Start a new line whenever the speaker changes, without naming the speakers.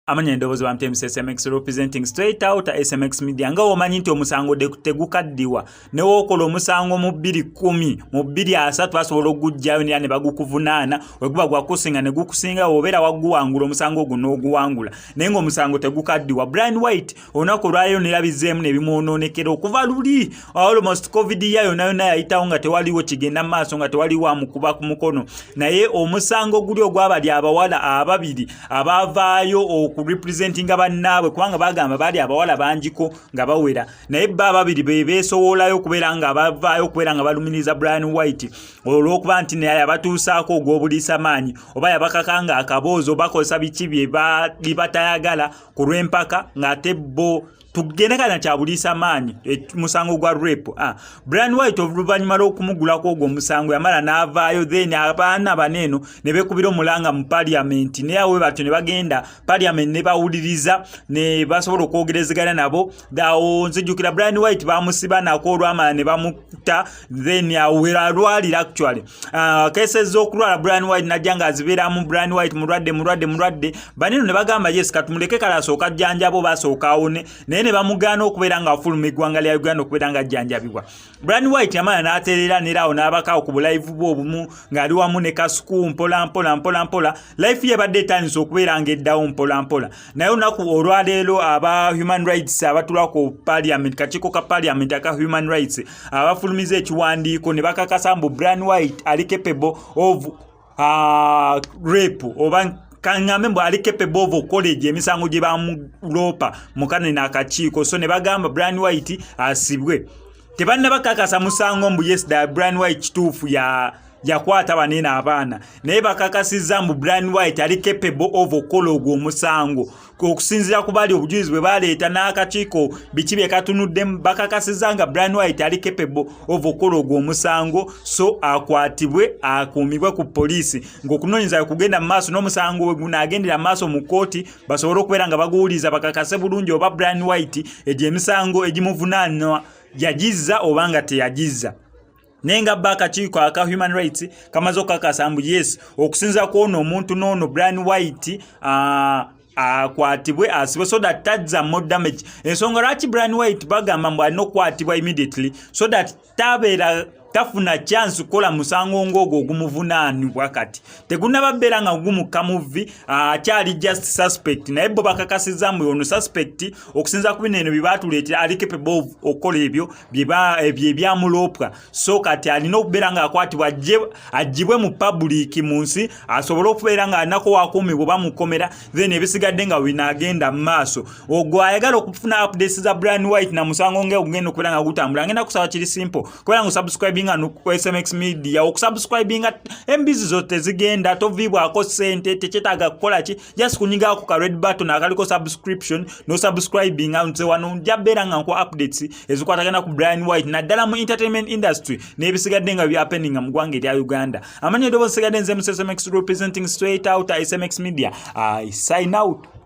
Amanya endoboozi bamutmc SMX, representing straight out SMX Media. Nga omanyi nti omusango tegukaddiwa, newookola omusango mu 210, mu 230 basobola okugugjayo nera ne bagukuvunaana. Weguba gwakusinga ne gukusinga, obeera waguwangula omusango ogwo n'oguwangula, naye ng'omusango tegukaddiwa. Brian White olunaku olwaleero nerabizeemu ne bimwonoonekera. Okuva luli almost COVID ya yonna yonna yayitawo nga tewaliwo kigenda mu maaso, nga tewaliwo amukuba ku mukono, naye omusango guli ogwabali abawala ababiri abaavaayo okurepresentinga bannaabwe, kubanga bagamba baali abawala bangiko nga bawera, naye ba ababiri be beesowolayo okubeera nga bavaayo okubeera nga balumiriza Brian White olw'okuba nti naye yabatuusaako ogw'obuliisa maanyi, oba yabakaka nga akaboozi, oba bakozesa biki bye baali batayagala ku lw'empaka, ng'ate bo tugende kana kyabuliisa maanyi, musango gwa rape. Brian White oluvannyuma lw'okumugulako ogwo omusango yamala n'avaayo, then abaana baneeno ne beekubira omulanga mu parliament, naye awe batyo ne bagenda parliament ne bawuliriza ne basobola okwogerezegana nabo. Awo nzijukira Brian White bamusiba nako, olwamala ne bamuta, then awo alwalira. Actually, kesezza okulwala, Brian White najja ng'azibeeramu. Brian White mulwadde, mulwadde, mulwadde. Baneno ne bagamba, "Yes, katumuleke kale asooka ajjanjaba oba asooka awone," naye ne bamugaana okubeera nga afuluma eggwanga lya Uganda okubeera nga ajjanjabibwa. Brian White yamala n'atereera nera awo n'abakaawo ku bulive bwe obumu ng'ali wamu ne Kasuku. Mpola mpola mpola mpola life ye ebadde etandise okubeera ng'eddawo mpola mpola, naye olunaku olwaleero aba human rights abatula ku parliament, kakiiko ka parliament aka human rights, abafulumiza ekiwandiiko ne bakakasa mbu Brian White ali capable of rape, oba kaŋŋambe mbu ali capable of okukola egyo emisango gye bamuloopa mu kanene akakiiko. So ne bagamba Brian White asibwe. Tebannabakakasa musango mbu yes, da Brian White kituufu ya yakwata banene abaana, naye bakakasizza mbu Brian White ali capable of okukola ogwo omusango okusinziira ku bali obujulizi bwe baleeta n'akakiiko biki bye katunuddemu. Bakakasizza nga Brian White ali capable of okukola ogwo omusango, so akwatibwe akuumibwe ku poliisi ng'okunoonyeza kugenda mu maaso n'omusango we gunaagendera mu maaso mu kkooti, basobole okubeera nga baguwuliza bakakase bulungi oba Brian White egyo emisango egimuvunaanwa yagizza oba nga teyagizza. Naye nga bba akakiiko aka human rights kamaze okukakasa mbu yes, okusinza kwono omuntu n'ono Brian White akwatibwe asibwe so that tazza more damage. Ensonga lwaki Brian White bagamba mbu alina okukwatibwa immediately, so that tabeera tafuna chance kukola musango ng'ogwo ogumuvunaanibwa. Kati tegunnaba bbeera nga gumukka muvi, akyali just suspect, naye bo bakakasizza mbu ono suspect okusinza ku bino eno bye batuleetera ali capable of okukola ebyo ebyo ebyamuloopwa. So kati alina okubeera ng'akwatibwa aggyibwe mu public mu nsi, asobole okubeera ng'alinako wakuumibwa oba mukomera, then ebisigadde nga binaagenda mu maaso. Ogwo ayagala okufuna updates za Brian White na musango nga ogenda okubeera nga gutambula, ngenda kusaba kiri simple, kubeera nga osubscribinga ku SMX Media. Okusubscribinga embizi zo tezigenda, toviibwako ssente, tekyetaaga kukola ki, just kunyigako ka red button akaliko subscription nosubscribinga. Nze wano nja beera nga nkuwa updates ezikwatagana ku Brian White, naddala mu entertainment industry n'ebisigadde nga byahappeninga mu ggwanga erya Uganda. Amanyi eddoboozi sigadde nze mu SMX, representing straight out SMX Media. I sign out.